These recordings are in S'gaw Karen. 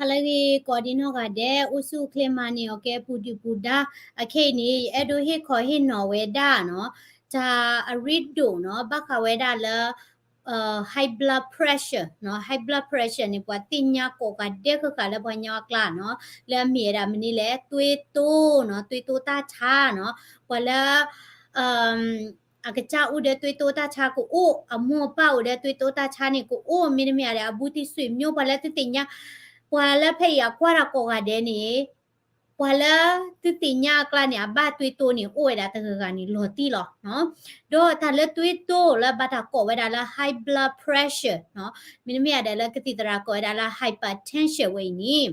ဟါလၢအဂ့ၤ ကိးဒံနီၢ်ဂၤဒဲး အိၣ်ဆူၣ်အိၣ်ချ့မၤန့ၢ်အီၤကဲပူၤဒုၣ်ပူၤဒါ, အခဲအံၤန့ၣ် ယအဲၣ်ဒိးဟ့ၣ်ခီဟ့ၣ်နီၤဝဲဒၣ်နီၤ, တၢ်အရ့ဒိၣ်နီၤ ဘၣ်ဃးဝဲဒၣ်လၢ high blood pressure နီၤ, high blood pressure န့ၣ် ပှၤသ့ၣ်ညါကိးဂၤဒဲးဃၣ်ဃၣ်လၢပှၤကညီအကျါနီၤ, လၢအမ့ၢ်ဝဲဒၣ်မနုၤလဲၣ် သွေးတိုးနီၤ, သွေးတိုးတၢ်ဆါနီၤ, ပှၤလၢ အကစၢ်အိၣ်ဒီးသွေးတိုးတၢ်ဆါကအိၣ်, အမိၢ်အပၢ်အိၣ်ဒီးသွေးတိုးတၢ်ဆါန့ၣ်ကအိၣ်, မ့တမ့ၢ်ဒီး အဘူးတံၢ်ဆွေမျိုး ပှၤလၢသုသ့ၣ်ညါ, ပှၤလၢဖဲအံၤအကွၢ်တၢ်ကိးဂၤဒဲးန့ၣ်, ပှၤလၢသုသ့ၣ်ညါအကျါန့ၣ် အဘၣ်သွေးတိုးန့ၣ် အိၣ်ဝဲဒၣ်တဂၤဂၤန့ၣ်လီၤတံၢ်လီၤ. ဒီးတၢ်လၢသွေးတိုးလၢဘၣ်တၢ်ကိးဝဲဒၣ်လၢ high blood pressure နီၤ, မ့တမ့ၢ်ဒီးလၢကသံၣ်သရၣ်ကိးဝဲဒၣ်လၢ hypertension ဝဲအံၤန့ၣ်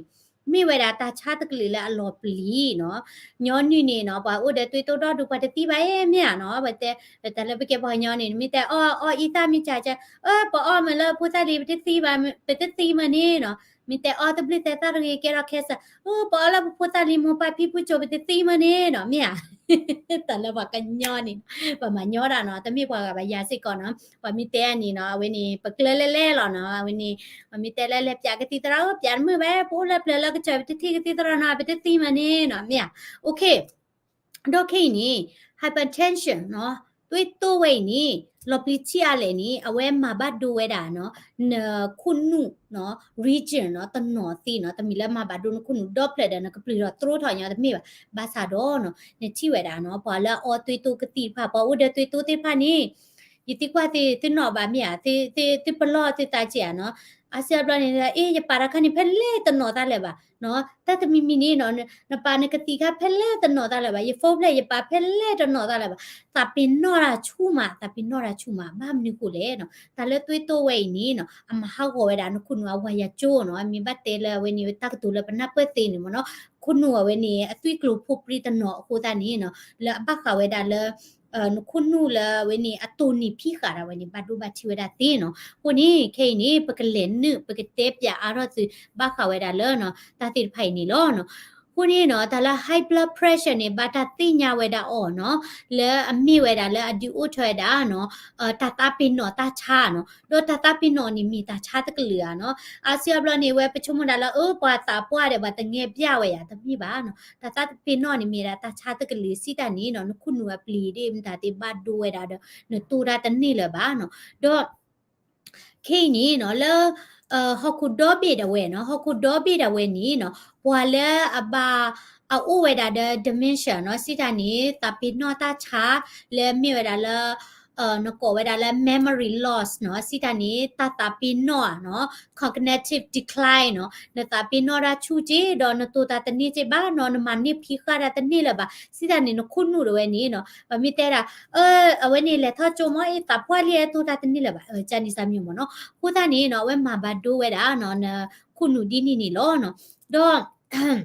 မ့ၢ်ဝဲဒၣ်တၢ်ဆါတကလုာ်လၢအလီၤပျံၤနီၤ. ညီနုၢ်န့ၣ်နီၤ ပှၤအိၣ်ဒီးသွေးတိုးဒီဒူၣ် ပှၤတသံဘၣ်အ့ၣ်မ့ၢ်ဧါနီၤ, ပတဲ တၢ်လၢပကဲပှၤကညီန့ၣ် မ့ၢ်တဲအီၣ်အီၣ်အံသၣ်မ့ၢ်ကၢ်ကၢ်, အၢ ပှၤအီၣ်မ့ၢ်လၢဖိသၣ်လံ ပတသံဘၣ်, ပတသံမ့ၢ်န့ၣ်နီၤ, မ့ၢ်တဲအီၣ်တဘျုးသဲသၣ်တဂ့ၤ ကဲထီၣ် cancer, အၢ ပှၤအီၣ်လၢပဖိသၣ်လံ မိၢ်ပၢ်ဖံဖုကၠိ ပတသံမ့ၢ်န့ၣ်နီၤ မ့ၢ်ဧါ. တၢ်လၢပှၤကညီန့ၣ် ပှၤမၤညီဒၣ်နီၤ, တမ့ၢ်ပှၤဂၤဘၣ်ယၤစ့ၢ်ကီးနီၤ, ပှၤမ့ၢ်တဲန့ၣ်နီၤ အဝဲန့ၣ် ပကျၢၤလဲၣ်လဲၣ်လီၤနီၤ, အဝဲန့ၣ် ပှၤမ့ၢ်တဲလၢလဲၤပၠးကသံၣ်သရၣ် အိၣ်ပၠးတမုာ်ဘၣ်, ပအိၣ်လၢပျၢၤလၢကစၢၢ် ပတထံၣ်ကသံၣ်သရၣ်နီၤ ပတသံမ့ၢ်န့ၣ်နီၤ မ့ၢ်ဧါ. ဒီးခဲအံၤန့ၣ် hypertension နီၤ, သွေးတိုးဝဲအံၤန့ၣ် လီၤပျံၤထံအါလဲၣ်န့ၣ် အဝဲမၤဘၣ်ဒိဝဲဒၣ်နီၤ နခိၣ်နူာ်နီၤ region နီၤ တနီၤသ့နီၤ, တမ့ၢ်လၢမၤဘၣ်ဒိနခိၣ်နူာ်ဒီဖျၢၣ်ဒီး နကပျုၢ်ထီၣ်တြိထီၣ်ညီတမ့ၢ်ဘၣ်. ဘၣ်ဆၣ်ဒီးနီၤ နထံၣ်ဝဲဒၣ်နီၤ ပှၤလၢအအီသွေးတိုးကသံၣ်တဖၣ် ပှၤအိၣ်ဒီးသွေးတိုးသ့ၣ်တဖၣ်န့ၣ် ယသံကွၢ်သုတနီၣ်ဘၣ်မ့ၢ်ဧါ, သုပလီၢ်သုသးက့ဧါနီၤ, အါစုအါဘျီန့ၣ် အ့ ယပာ်တၢ်ခါန့ၣ် ဖဲလဲၣ်တနီၣ်တၢ်လၢၤဘၣ်နီၤ, တၢ်တမံၤမံၤန့ၣ်နီၤ နပာ်နကသံၣ်ခါဖဲလဲၣ်တနီၣ်တၢ်လၢၤဘၣ်, ယဖိဖျဲၣ်ယပာ်ဖဲလဲၣ်တနီၣ်တၢ်လၢၤဘၣ်, သးပ့ၤနီၣ်တၢ်ဆူၣ်မး သးပ့ၤနီၣ်တၢ်ဆူၣ်မး ဘၣ်မနုၤဃိလဲၣ်နီၤ, တၢ်လၢသွေးတိုးဝဲအံၤန့ၣ်နီၤ အမၤဟးဂီၤဝဲဒၣ်နခိၣ်နူာ်အဝၤယၤကၠိနီၤ, မ့ၢ်ဘၣ်တဲလၢအဝဲန့ၣ် တၢ်ကတိၤလၢပနၢ်ပၢၢ်သ့န့ၣ်မ့ၢ်နီၤ, ခိၣ်နူာ်အဝဲန့ၣ် အသွံၣ်ကျိၤဖိပြံတနီၤအဃိသတးန့ၣ်နီၤ လၢအဘၣ်ဃးဝဲဒၣ်လၢ နခိၣ်နူာ်လၢအဝဲန့ၣ် အတိၢ်နီၣ်ဖံးဃာ်ဒၣ်ဝဲန့ၣ် ဘၣ်ဒိဘၣ်ထံးဝဲဒၣ်သ့နီၤ. အဃိန့ၣ် ခဲအံၤန့ၣ် ပကလဲၤနုာ် ပကတဲပၠးအါထီၣ်သု ဘၣ်ဃးဝဲဒၣ်လၢ တၢ်သ့ၣ်တဖၣ်အံၤန့ၣ်လီၤ. အဃိန့ၣ်နီၤ တၢ်လၢ high blood pressure န့ၣ် ဘၣ်တၢ်သ့ၣ်ညါဝဲဒၣ်အီၤနီၤ လၢအမ့ၢ်ဝဲဒၣ်လၢအဒုးအိၣ်ထီၣ်ဝဲဒၣ်နီၤ တၢ်သးပ့ၤနီၣ်တၢ်ဆါနီၤ, ဒီးတၢ်သးပ့ၤနီၣ်န့ၣ်မ့ၢ်တၢ်ဆါတကလုာ်ဧါနီၤ. အါစုအါဘျီန့ၣ် အဝဲပဆိကမိၣ်ဒၣ်လၢ အၢ ပှၤသးပှၢ်ဒီး ပှၤသငဲးပျၢ်ဝဲယၤ တမ့ၢ်ဘၣ်နီၤ. တၢ်သးပ့ၤနီၣ်န့ၣ်မ့ၢ်ဒၣ်တၢ်ဆါတကလုာ်စံးတၢ်န့ၣ်နီၤ နခိၣ်နူာ်အပျံၤဒ်မတၤသ့ၣ်ဘၣ်ဒိဝဲဒၣ်ဒီး နတိၢ်တၢ်တန့ၢ်လၢၤဘၣ်နီၤ. ဒီး ခဲအံၤန့ၣ်နီၤ လၢ ဟီၣ်ခိၣ်ဒီဘ့ၣ်ဒၣ်ဝဲနီၤ ဟီၣ်ခိၣ်ဒီဘ့ၣ်ဒၣ်ဝဲန့ၣ်နီၤ ပှၤလၢအဘၣ် အအိၣ်ဝဲဒၣ်ဒီး dementia နီၤ စံးတၢ်န့ၣ် သးပ့ၤနီၣ်တၢ်ဆါ လၢမ့ၢ်ဝဲဒၣ်လၢ နကိးဝဲဒၣ်လၢ memory loss နီၤ စံးတၢ်န့ၣ် တၢ်သးပ့ၤနီၣ်ဧါနီၤ cognitive decline နီၤ နသးပ့ၤနီၣ်တၢ်ဆူၣ်က့ ဒီးနတိၢ်တၢ်တန့ၢ်က့ဘၣ်နီၤ နမၤန့ၢ်ဖံးဃာ်တၢ်တန့ၢ်လၢၤဘၣ် စံးတၢ်န့ၣ် နခိၣ်နူာ်ဒၣ်ဝဲန့ၣ်နီၤ ပမ့ၢ်တဲဒၣ် အဝဲန့ၣ်လဲၤထီၣ်ကၠိမ့ၢ်အံၤ သးပှၢ်လံ တိၢ်တၢ်တန့ၢ်လၢၤဘၣ် ကန့ၣ်စၢ်မံၤမ့ၢ်နီၤ အဃိသတးန့ၣ်နီၤ အဝဲမၤဘၣ်ဒိဝဲဒၣ်နီၤ နခိၣ်နူာ်ဒ်န့ၣ်န့ၣ်လီၤနီၤ ဒီး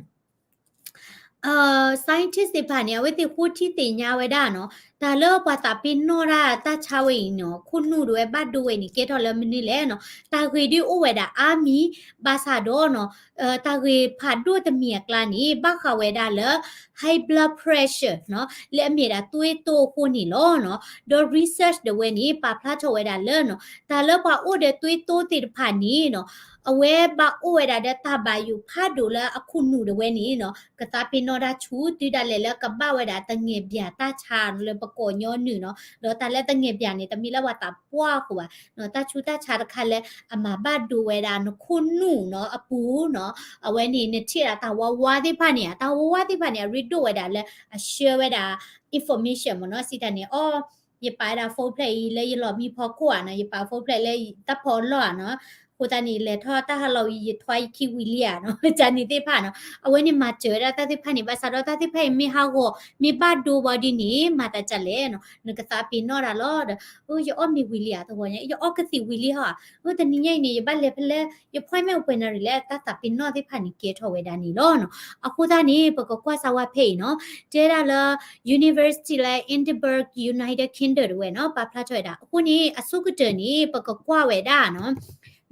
scientist သ့ၣ်တဖၣ်န့ၣ် အဝဲသ့ၣ်ဃိထံသ့ၣ်ညါဝဲဒၣ်နီၤ တၢ်လၢပှၤသးပ့ၤနီၣ်တၢ်တၢ်ဆါဝဲအံၤနီၤ ခိၣ်နူာ်ဒၣ်ဝဲဘၣ်ဒိဝဲန့ၣ် ကဲထီၣ်လၢမနုၤလဲၣ်နီၤ တၢ်ဂ့ၢ်ဒ်အိၣ်ဝဲဒၣ်အါမံၤ ဘၣ်ဆၣ်ဒီးနီၤ တၢ်ဂ့ၢ်ဖးဒိၣ်တမံၤအကျါန့ၣ် ဘၣ်ဃးဝဲဒၣ်လၢ high blood pressure နီၤ လၢအမ့ၢ်ဒၣ်သွေးတိုးအဃိန့ၣ်လီၤနီၤ ဒီး research ဒၣ်ဝဲန့ၣ် ပာ်ဖျါထီၣ်ဝဲဒၣ်လၢနီၤ တၢ်လၢပှၤအိၣ်ဒီးသွေးတိုးသ့ၣ်တဖၣ်န့ၣ်နီၤ အဝဲဘၣ်အိၣ်ဝဲဒၣ်ဒီးတၢ်ဘၣ်ယိၣ်ဖးဒိၣ်လၢအခိၣ်နူာ်ဒၣ်ဝဲန့ၣ်နီၤ ကသးပ့ၤနီၣ်တၢ်ဆူၣ် တုၤဒၣ်လဲာ်လၢကဘၣ်ဝဲဒၣ်သငဲးပၠးတၢ်ဆါလၢပကိးညီနုၢ်နီၤ ဒီးတၢ်လၢသငဲးပၠးန့ၣ် တမ့ၢ်လၢပှၤသးပှၢ်အဃိဘၣ် တၢ်ဆူးတၢ်ဆါတခါလၢ အမၤဘၣ်ဒိဝဲဒၣ်နခိၣ်နူာ်နီၤအပူၤနီၤ အဝဲန့ၣ် နထံၣ်ဒၣ်တၢ်ဝါဝါသ့ၣ်တဖၣ်န့ၣ် တၢ်ဝါဝါသ့ၣ်တဖၣ်န့ၣ် အရ့ဒိၣ်ဝဲဒၣ်လၢအဆှၢဝဲဒၣ် information မ့ၢ်နီၤ စံးတၢ်န့ၣ် အီ ယပာ်ဝဲဒၣ် phone ဖျဲၣ်အံၤလၢယလီၢ်မံဖီခိၣ်ဧါနီၤ ယပာ် phone ဖျဲၣ်လၢတၢ်ဖီအလီၢ်ဧါနီၤ အဃိသတးန့ၣ် လဲၤထီၣ်တၢ်ဟးလီၤဝံၤ ယထွါယခံဝံၤလံဧါနီၤ ကန့ၣ်သ့ၣ်တဖၣ်နီၤ အဝဲန့ၣ်မၤစၢၤဝဲဒၣ်တၢ်သ့ၣ်တဖၣ်န့ၣ် ဘၣ်ဆၣ်ဒီးတၢ်သ့ၣ်တဖၣ်အံၤမ့ၢ်ဟးဂီၤ မ့ၢ်ဘၣ်ဒိဝဲဒ်န့ၣ် မၤသးဒ်လဲၣ်နီၤ နကသးပ့ၤနီၣ်တၢ်လီၤဒီး အၢ ယအီၣ်မ့ၤဝံၤလံဧါ တဂီၤညါ ယအီၣ်ကသံၣ်ဝံၤလံဟီဧါ အၢ တနံၤညါအံၤန့ၣ် ယဘၣ်လဲၤဖဲလဲၣ် ယ appointment အိၣ်ပှဲၤနၣ်ရံၣ်လဲၣ် တၢ်သးပ့ၤနီၣ်သ့ၣ်တဖၣ်န့ၣ် ကဲထီၣ်ဝဲဒၣ်န့ၣ်လီၤနီၤ အဃိသတးန့ၣ် ပကကွၢ်စၢ်ဝဲဖဲအံၤနီၤ တဲဒၣ်လၢ University လၢ Edinburgh United Kingdom တဝဲနီၤ ပာ်ဖျါထီၣ်ဝဲဒၣ် အဃိန့ၣ် အဆိကတၢၢ်န့ၣ် ပကကွၢ်ဝဲဒၣ်နီၤ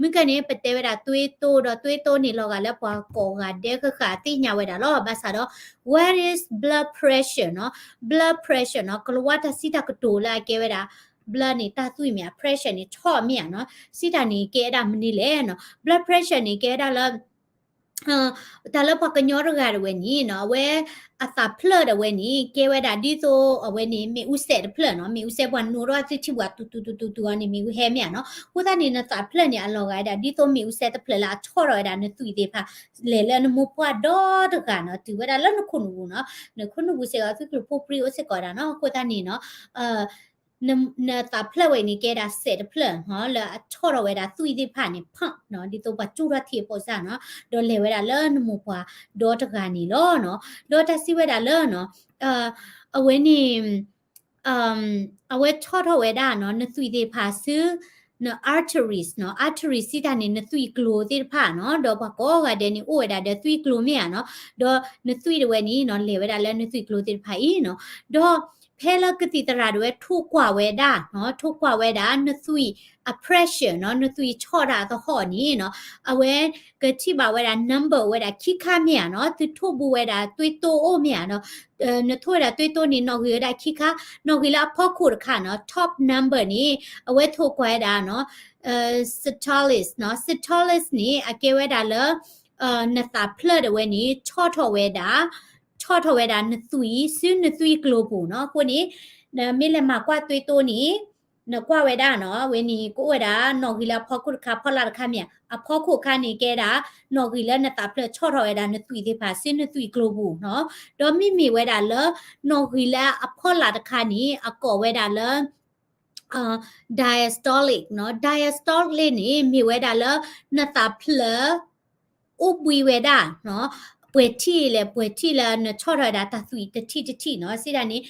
မုၢ်ကန့ၣ် ပတဲဝဲဒၣ်သွေးတိုးဒီးသွေးတိုးန့ၣ် လီၤဂာ်လၢပှၤကိးဂၤဒဲးဃၣ်ဃၣ်သ့ၣ်ညါဝဲဒၣ်လီၤ ဘၣ်ဆၣ်ဒီး what is blood pressure နီၤ blood pressure နီၤ ကလၤဝါတၢ်စံးတၢ်ကတိၤလၢအကဲဝဲဒၣ် blood န့ၣ် တၢ်သွံၣ်မ့ၢ်ဧါ pressure န့ၣ် ထီၣ်မ့ၢ်ဧါနီၤ စံးတၢ်န့ၣ် ကဲဝဲဒၣ်မနုၤလဲၣ်နီၤ blood pressure န့ၣ် ကဲဝဲဒၣ်လၢ တၢ်လၢပှၤကညီတဂၤဒၣ်ဝဲန့ၣ်နီၤ အဝဲအသးဖျၢၣ်ဒၣ်ဝဲန့ၣ် ကဲဝဲဒၣ်ဒ်သိးအဝဲန့ၣ် မ့ၣ်အူစဲးတဖျၢၣ်နီၤ, မ့ၣ်အူစဲးပှၤနိးထီၣ်သ့ၣ်ထံၣ်ပှၤတူတူတူတူတူအီၤန့ၣ် မ့ၣ်အူဟဲမ့ၢ်ဧါနီၤ. အဃိသတးန့ၣ် နသးဖျၢၣ်န့ၣ် အလီၤဂာ်ဝဲဒၣ် ဒ်သိးမ့ၣ်အူစဲးတဖျၢၣ်လၢအဆီၣ်ထီၣ်ဝဲဒၣ်နသွံၣ်သ့ၣ်တဖၣ် လဲၤလၢနမိၢ်ပှၢ်ဒီတဂၤနီၤ, တုၤဝဲဒၣ်လၢနခိၣ်နူာ်ပူၤနီၤ, နခိၣ်နူာ်ပူၤစ့ၢ်ကီး သုးကျိၤဖိပြံအိၣ်စ့ၢ်ကီးဒၣ်နီၤ. အဃိသတးန့ၣ်နီၤ နသးဖျၢၣ်ဝဲန့ၣ် ကဲဒၣ်စဲးတဖျၢၣ်နီၤ လၢအဆီၣ်ထီၣ်ဝဲဒၣ်သွံၣ်သ့ၣ်တဖၣ်န့ၣ် ဖးနီၤ ဒ်သိးပှၤကၠူၣ်ထီၣ်ထံအပိစၢ်နီၤ, ဒီးလဲၤဝဲဒၣ်လၢနမိၢ်ပှၢ်ဒီတဂၤန့ၣ်လီၤနီၤ. ဒီးတၢ်စံးဝဲဒၣ်လၢနီၤ အဝဲန့ၣ် အဝဲဆီၣ်ထီၣ်ဝဲဒၣ်နီၤ နသွံၣ်သ့ၣ်တဖၣ်ဆူ န arteries နီၤ, arteries စံးတၢ်န့ၣ် နသွံၣ်ကျိၤသ့ၣ်တဖၣ်နီၤ, ဒီးပှၤကိးဂၤဒဲးန့ၣ် အိၣ်ဝဲဒၣ်ဒီးသွံၣ်ကျိၤမ့ၢ်ဧါနီၤ, ဒီးနသွံၣ်ဒၣ်ဝဲန့ၣ်နီၤ လဲၤဝဲဒၣ်လၢနသွံၣ်ကျိၤသ့ၣ်တဖၣ်အံၤနီၤ, ဒီးဖဲလၢကသံၣ်သရၣ်ဒၣ်ဝဲထိၣ်ကွၢ်ဝဲဒၣ်နီၤ, ထိၣ်ကွၢ်ဝဲဒၣ် နသွံၣ်အ pressure နီၤ, နသွံၣ်ဆီၣ်တၢ်အသဟီၣ်န့ၣ်နီၤ, အဝဲကထံၣ်ဘၣ်ဝဲဒၣ် number ဝဲဒၣ်ခံခါမ့ၢ်ဧါနီၤ, သုထိၣ်ဘူးဝဲဒၣ်သွံၣ်တိၢ်အိၣ်မ့ၢ်ဧါနီၤ, နထိၣ်ဝဲဒၣ်သွံၣ်တိၢ်န့ၣ် နီၣ်ဂံၢ်ဝဲဒၣ်ခံခါ, နီၣ်ဂံၢ်လၢအဖီခိၣ်တခါနီၤ, top number န့ၣ် အဝဲထိၣ်ကွၢ်ဝဲဒၣ်နီၤ systolic နီၤ, systolic န့ၣ် အကဲဝဲဒၣ်လၢ နသးဖျၢၣ်ဒၣ်ဝဲန့ၣ် ဆီၣ်ထီၣ်ဝဲဒၣ် ဆီၣ်ထီၣ်ဝဲဒၣ်နသွံၣ် ဆူနသွံၣ်ကျိၤပူၤနီၤ. အဃိန့ၣ် နမ့ၢ်လဲၤမၤကွၢ်သွံၣ်တိၢ်န့ၣ် နကွၢ်ဝဲဒၣ်နီၤ, အဝဲန့ၣ် ကအိၣ်ဝဲဒၣ် နီၣ်ဂံၢ်လၢအဖီခိၣ်တခါ ဖီလာ်တခါမ့ၢ်ဧါ, အဖီခိၣ်အခါန့ၣ် ကဲဒၣ် နီၣ်ဂံၢ်လၢနသးဖျၢၣ်ဆီၣ်ထီၣ်ဝဲဒၣ်နသွံၣ်သ့ၣ်တဖၣ် ဆူနသွံၣ်ကျိၤပူၤနီၤ. ဒီးမ့မ့ၢ်ဝဲဒၣ်လၢ နီၣ်ဂံၢ်လၢအဖီလာ်တခါန့ၣ် အကိးဝဲဒၣ်လၢ diastolic နီၤ, diastolic န့ၣ် မ့ၢ်ဝဲဒၣ်လၢ နသးဖျၢၣ် အိၣ်ဘှံးဝဲဒၣ်နီၤ, ပှဲၤထံၣ်လဲၣ် ပှဲၤထံၣ်လၢနဆီၣ်ထီၣ်ဝဲဒၣ်တၢ်သွံၣ်တထံၣ်တထံၣ်နီၤ, စံးဒၣ်န့ၣ်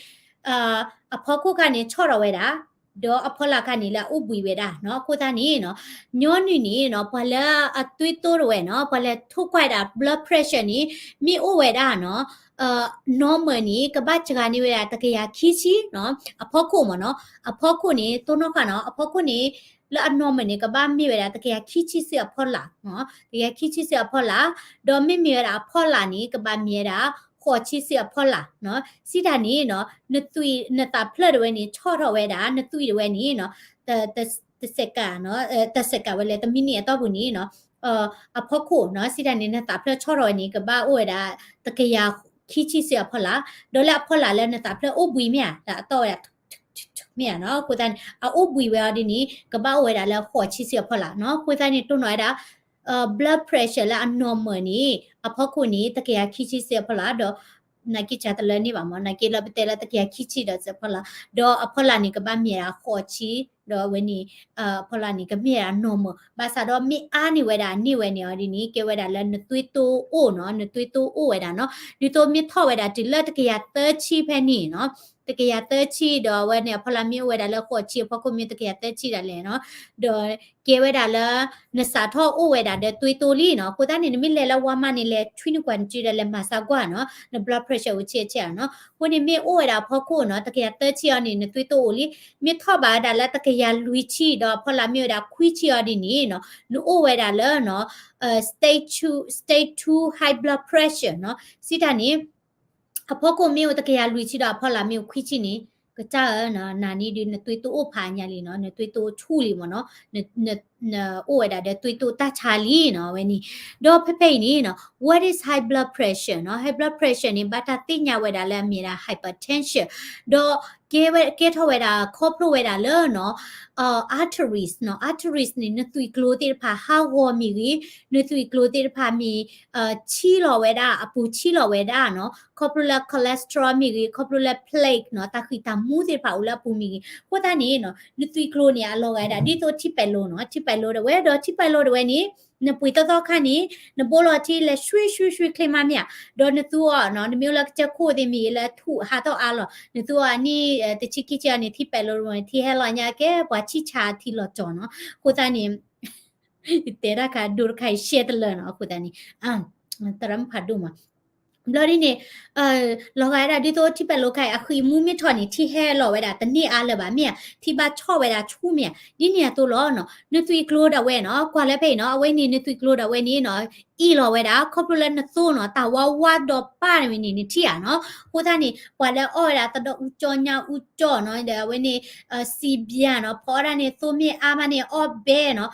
အဖီခိၣ်ခါန့ၣ် ဆီၣ်ထီၣ်ဝဲဒၣ်, ဒီးအဖီလာ်ခါန့ၣ် လၢအအိၣ်ဘှံးဝဲဒၣ်နီၤ. အဃိသတးန့ၣ်နီၤ, ညီနုၢ်န့ၣ်နီၤ, ပှၤလၢအသွံၣ်တိၢ်တဝဲနီၤ, ပှၤလဲၤထိၣ်ကွၢ်ဒၣ် blood pressure န့ၣ် မ့ၢ်အိၣ်ဝဲဒၣ်နီၤ normal န့ၣ် ကဘၣ်စှၤန့ၢ်ဝဲဒၣ်တကယၤခံဆံနီၤ, အဖီခိၣ်မ့ၢ်နီၤ, အဖီခိၣ်န့ၣ် တိၢ်နီၣ်ဃာ်နီၤ, အဖီခိၣ်န့ၣ် လၢအ normal န့ၣ် ကဘၣ်မ့ၢ်ဝဲဒၣ်တကယၤခံဆံဆူအဖီလာ်, တကယၤခံဆံဆူအဖီလာ်, ဒီးမ့မ့ၢ်ဝဲဒၣ်အဖီလာ်န့ၣ် ကဘၣ်မ့ၢ်ဝဲဒၣ် ဃိးဆံဆူအဖီလာ်နီၤ. စံးတၢ်န့ၣ်နီၤ, နသွံၣ် နသးဖျၢၣ်တဝဲန့ၣ် ဆီၣ်ထီၣ်ဝဲဒၣ် နသွံၣ်တဝဲန့ၣ်နီၤ, တ တ second နီၤ, တ second ဝဲလဲၣ် တ minute အတီၢ်ပူၤန့ၣ်နီၤ, အဖီခိၣ်နီၤ, စံးတၢ်န့ၣ် နသးဖျၢၣ်ဆီၣ်ထီၣ်ဝဲန့ၣ် ကဘၣ်အိၣ်ဝဲဒၣ် တကယၤခံဆံဆူအဖီလာ်, ဒီးလၢအဖီလာ်လၢနသးဖျၢၣ်အိၣ်ဘှံးမ့ၢ်ဧါ, လၢအတီၢ်ဝဲဒၣ် မ့ၢ်ဧါနီၤ, အဃိသတးန့ၣ် အအိၣ်ဘှံးဝဲအီၤဒ်န့ၣ် ကဘၣ်အိၣ်ဝဲဒၣ်လၢဃိးဆံဆူအဖီလာ်နီၤ. အဃိသတးန့ၣ် တိၢ်နီၣ်ဝဲဒၣ် blood pressure လၢအ normal န့ၣ် အဖီခိၣ်န့ၣ် တကယၤခံဆံဆူအဖီလာ်, ဒီး နာ်က့စှၤတလၢန့ၢ်ဘၣ်မ့ၢ်, နာ်က့လၢပတဲလၢတကယၤခံဆံဒီးဆူအဖီလာ်, ဒီးအဖီလာ်န့ၣ် ကဘၣ်မ့ၢ်ဝဲဒၣ်ဃိးဆံ, ဒီးအဝဲန့ၣ် အဖီလာ်န့ၣ် ကမ့ၢ်ဝဲဒၣ် normal, ဘၣ်ဆၣ်ဒီးမ့ၢ်အါန့ၢ်ဝဲဒၣ်န့ၢ်ဝဲန့ၣ်အီၤဒ်န့ၣ် ကဲဝဲဒၣ်လၢနသွံၣ်တိၢ်အိၣ်နီၤ, နသွံၣ်တိၢ်အိၣ်ဝဲဒၣ်နီၤ, ဒ်သိးမ့ၢ်ထီၣ်ဝဲဒၣ်တုၤလၢတကယၤသၢဆံဖဲန့ၣ်နီၤ, တကယၤသၢဆံဒီးအဝဲန့ၣ် အဖီလာ်မ့ၢ်အိၣ်ဝဲဒၣ်လၢဃိးဆံ အဖီခိၣ်မ့ၢ်တကယၤသၢဆံဒၣ်လဲာ်နီၤ, ဒီးကဲဝဲဒၣ်လၢ နစးထီၣ်အိၣ်ဝဲဒၣ်ဒီးသွံၣ်တိၢ်လံနီၤ. အဃိသတးန့ၣ် နမ့ၢ်လဲၤလၢ Walmart န့ၣ် လဲၤထွံနကွၢ်နစုဒီးလဲၤမၤစၢ်ကွၢ်နီၤ, န blood pressure အိၣ်ဆံးဆံးဧါနီၤ. အဃိန့ၣ်မ့ၢ်အိၣ်ဝဲဒၣ်အဖီခိၣ်နီၤ, တကယၤသၢဆံအီၤန့ၣ် နသွံၣ်တိၢ်အိၣ်လံ, မ့ၢ်ထီၣ်ဘၣ်ဝဲဒၣ်လၢတကယၤလွံၢ်ဆံဒီးအဖီလာ်မ့ၢ်ဝဲဒၣ်ခွံဆံအီၤဒ်န့ၣ်နီၤ, နအိၣ်ဝဲဒၣ်လၢနီၤ stage two, stage two high blood pressure နီၤ. စံးတၢ်န့ၣ် အဖီခိၣ်မ့ၢ်အိၣ်တကယၤလွံၢ်ဆံဒီးအဖီလာ်မ့ၢ်အိၣ်ခွံဆံန့ၣ် ကစၢ်ဧၢနီၤ, နၤန့ၣ်ဒုးနသွံၣ်တိၢ်အိၣ်ဖးညါလံနီၤ, နသွံၣ်တိၢ်ဆူၣ်လံမ့ၢ်နီၤ, န နအိၣ်ဝဲဒၣ်ဒီးသွံၣ်တိၢ်တၢ်ဆါလံနီၤ အဝဲန့ၣ်. ဒီးဖဲဖဲအံၤန့ၣ်နီၤ what is high blood pressure နီၤ, high blood pressure န့ၣ် ဘၣ်တၢ်သ့ၣ်ညါဝဲဒၣ်လၢအမ့ၢ်ဒၣ် hypertension ဒီးကဲဝဲ ကဲထီၣ်ဝဲဒၣ်ခီဖျိဝဲဒၣ်လၢနီၤ arteries နီၤ, arteries န့ၣ် နသွံၣ်ကျိၤသ့ၣ်တဖၣ်ဟးဂီၤမ့ၢ်ဂ့ၤ, နသွံၣ်ကျိၤသ့ၣ်တဖၣ်မ့ၢ် ဆံးလီၤဝဲဒၣ်, အပူၤဆံးလီၤဝဲဒၣ်နီၤ, ခီဖျိလၢ cholesterol မ့ၢ်ဂ့ၤ, ခီဖျိလၢ plaque နီၤ, တၢ်ဃံတၢ်မူသ့ၣ်တဖၣ်အိၣ်လၢအပူၤမ့ၢ်ဂ့ၤ, အဃိသတးန့ၣ်နီၤ နသွံၣ်ကျိၤန့ၣ် အလီၤဂာ်ဝဲဒၣ်ဒ်သိးထံပဲာ်လိၤနီၤ, ထံပဲာ်လိၤဒၣ်ဝဲ, ဒီးထံပဲာ်လိၤဒၣ်ဝဲန့ၣ် နပှ့ၤသီသီခါန့ၣ် နဘိလီၤထံလဲၤဆွံဆွံဆွံချ့မးမ့ၢ်ဧါ, ဒီးနသူအီၤနီၤ, နမ့ၢ်အိၣ်လၢကစၢၢ်ခိၣ်သ့ၣ်မ့ၢ်ဂ့ၤ လၢထူၣ်ဟးထီၣ်အါလီၤ, နသူအီၤအနံၣ်တဆံခံဆံအီၤန့ၣ် ထံပဲာ်လိၤဒၣ်ဝဲန့ၣ် ထံဟဲလီၤညါကဲ ပှၤဆံၣ်ဆါထံလီၤကၠီၤနီၤ, အဃိသတးန့ၣ် တဲတၢ်ခါဒိတခါအံၤရှဲတလၢာ်နီၤ, အဃိသတးန့ၣ် သရၣ်မုၣ်ဖးဒိၣ်မး, ဘျီဒ်န့ၣ် လီၤဂာ်ဝဲဒၣ်ဒ်သိးထံပဲာ်လိၤခါအံၤ အဃံအမူမ့ၢ်ထီၣ်န့ၣ် ထံဟဲလီၤဝဲဒၣ်တန့ၢ်အါလၢၤဘၣ်မ့ၢ်ဧါ, ထံဘၣ်ဆီၣ်ဝဲဒၣ်ဆူၣ်မ့ၢ်ဧါ, ဒ်န့ၣ်အသိးလီၤနီၤ, နသွံၣ်ကျိၤဒၣ်ဝဲနီၤ, ကွၢ်လၢဖဲအံၤနီၤ, အဝဲန့ၣ်နသွံၣ်ကျိၤဒၣ်ဝဲန့ၣ်နီၤ အ့ၣ်လီၤဝဲဒၣ် ခီဖျိလၢနသိနီၤ တၢ်ဝါဝါဒီးပၢ်ဝဲန့ၣ် နထံၣ်ဧါနီၤ. အဃိသတးန့ၣ် ပှၤလၢအီၣ်ဝဲဒၣ်သဒီအူကၠီညါအူကၠီနီၤ ဒီးအဝဲန့ၣ် စံဘျါနီၤ ဖီအီၣ်ဒၣ်န့ၣ် သိမ့ၢ်အါမးန့ၣ် အီၣ်ဘဲနီၤ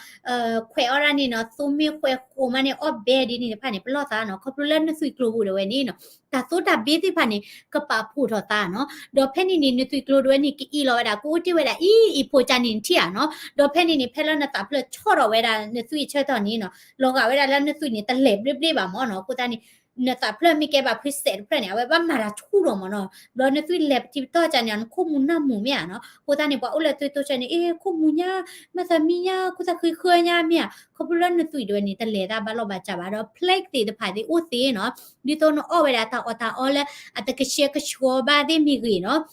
ခွဲးအီၣ်ဒၣ်န့ၣ်နီၤ သိမ့ၢ်ခွဲးဃိးမးန့ၣ် အီၣ်ဘဲဒ်န့ၣ်တဖၣ်န့ၣ် ပလီၢ်သးနီၤ ခီဖျိလၢနသွံၣ်ကျိၤပူၤဒၣ်ဝဲန့ၣ်နီၤ တၢ်သိတၢ်ဘ့သ့ၣ်တဖၣ်န့ၣ် ကပာ်ဖှိၣ်ထီၣ်သးနီၤ. ဒီးဖဲန့ၣ်န့ၣ် နသွံၣ်ကျိၤဒၣ်ဝဲန့ၣ် ကအ့ၣ်လီၤဝဲဒၣ် ကအိၣ်တ့ၢ်ဝဲဒၣ်အံၤအံၤဖိကၢ်န့ၣ် နထံၣ်ဧါနီၤ. ဒီးဖဲန့ၣ်န့ၣ် ဖဲလၢနသးဖျၢၣ်ဆီၣ်ထီၣ်ဝဲဒၣ်နသွံၣ်အဆၢကတီၢ်န့ၣ်နီၤ လီၤဂာ်ဝဲဒၣ်လၢနသွံၣ်န့ၣ် တလဲၤဘျ့ဘျ့ဘၣ်မၢ်နီၤ. အဃိသတးန့ၣ် နသးဖျၢၣ်မ့ၢ်ကဲဘၣ်ဖုစဲးတဖျၢၣ်န့ၣ် အဝဲဘၣ်မၤတၢ်ဆူၣ်ထီၣ်မၢ်နီၤ. ဘျီနသွံၣ်လဲၤပထံပတီၢ်ကၢ်န့ၣ် နခိၣ်မူနၢ်မူမ့ၢ်ဧါနီၤ. အဃိသတးန့ၣ် ပှၤအိၣ်လၢသွံၣ်တိစၢၤန့ၣ် အ့ ခိၣ်မူညါ မၤသးမံညါ ခိၣ်သးဃံဃၢညါမ့ၢ်ဧါ. ခီဖျိလၢနသွံၣ်ဒၣ်ဝဲန့ၣ် တလဲၤတၢ်ဘၣ်လီၢ်ဘၣ်စးဘၣ်ဒီး plaque သ့ၣ်တဖၣ်သ့ၣ်အိၣ်သ့နီၤ. ဒ်သိးနအီၣ်ဝဲဒၣ်တၢ်အီၣ်တၢ်အီလၢ အတကဆှဲကဆှီဘၣ်သ့ၣ်မ့ၢ်ဂ့ၤနီၤ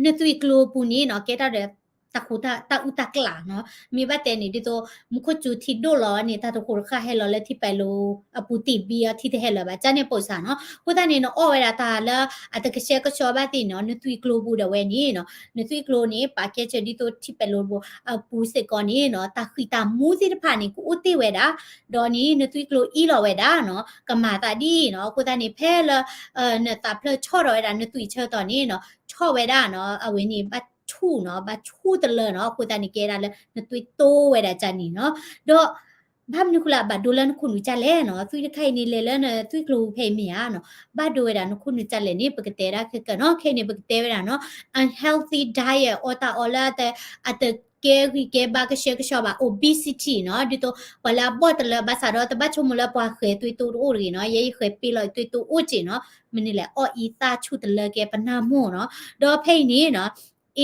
နသွံၣ်ကျိၤပူၤန့ၣ်နီၤ ကဲထီၣ်ဒီး တၢ်ဃူတၢ်အုၣ်တၢ်ကျးနီၤ. မ့ၢ်ဘၣ်တဲန့ၣ် ဒ်သိး မူခိၣ်စူၤထံဒိၣ်လီၤန့ၣ် တၢ်တဃိးတဃာ်ဟဲလီၤလၢထံပဲာ်လိၤအပူၤတ့ၢ်ဘံအီၤ ထံတဟဲလၢၤဘၣ် ကၢ်န့ၣ်ပိာ်ဆၣ်နီၤ. အဃိသတးန့ၣ် နအီၣ်ဝဲဒၣ်တၢ်လၢ အတကဆှဲကဆှီဘၣ်သ့ၣ်နီၤ နသွံၣ်ကျိၤပူၤဒၣ်ဝဲန့ၣ်နီၤ နသွံၣ်ကျိၤန့ၣ် ပာ်ကဲစၢၤဒ်သိးထံပဲာ်လိၤအပူၤစ့ၢ်ကီးန့ၣ်နီၤ တၢ်ဃံးတၢ်မူသ့ၣ်တဖၣ်န့ၣ် ကအိၣ်တ့ၢ်ဝဲဒၣ် ဒီးန့ၣ် နသွံၣ်ကျိၤအ့ၣ်လီၤဝဲဒၣ်နီၤ ကမၤသးဒ်အံၤနီၤ. အဃိသတးန့ၣ် ဖဲလၢ နသးဖျၢၣ်ဆီၣ်ထီၣ်ဝဲဒၣ်နသွံၣ်ဆၢကတီၢ်န့ၣ်နီၤ ဆီၣ်ဝဲဒၣ်နီၤ အဝဲန့ၣ် ဘၣ်ဆူၣ်နီၤ ဘၣ်ဆူၣ်တလၢနီၤ. အဃိသတးန့ၣ် ကဲဒၣ်လၢနသွံၣ်တိဝဲဒၣ်ကၢ်န့ၣ်နီၤ. ဒီး ဘၣ်မနုၤဃိလၢအဘၣ်ဒိလၢနခိၣ်နူာ်ကၢ်လဲၣ်နီၤ. သွံၣ်တခါအံၤန့ၣ် လဲၤလၢနသွံၣ်ကျိၤဖဲအံၤမ့ၢ်ဧါနီၤ ဘၣ်ဒိဝဲဒၣ်နခိၣ်နူာ်ကၢ်လဲၣ်န့ၣ် ပကတဲဒၣ်ခဲကၢ်နီၤ. ခဲအံၤန့ၣ် ပကတဲဝဲဒၣ်နီၤ unhealthy diet အီၣ်တၢ်အီလၢ အတကဲဂံၢ်ကဲဘါကဆှဲကဆှီဘၣ် obesity နီၤ ဒ်သိး ပှၤလၢအဘီၣ်တလၢ ဘၣ်ဆၣ်ဒီးတဘၣ်ဆိကမိၣ်လၢပှၤဃဲၤသွံၣ်တိတအိၣ်တဂ့ၤနီၤ. ယဲယဃဲၤပ့လီၤသွံၣ်တိအိၣ်ကၢ်နီၤ မနုၤလဲၣ် အီၣ်အံသၣ်ဆူၣ်တလၢကဲပနၢ်မိၢ်နီၤ. ဒီးဖဲအံၤန့ၣ်နီၤ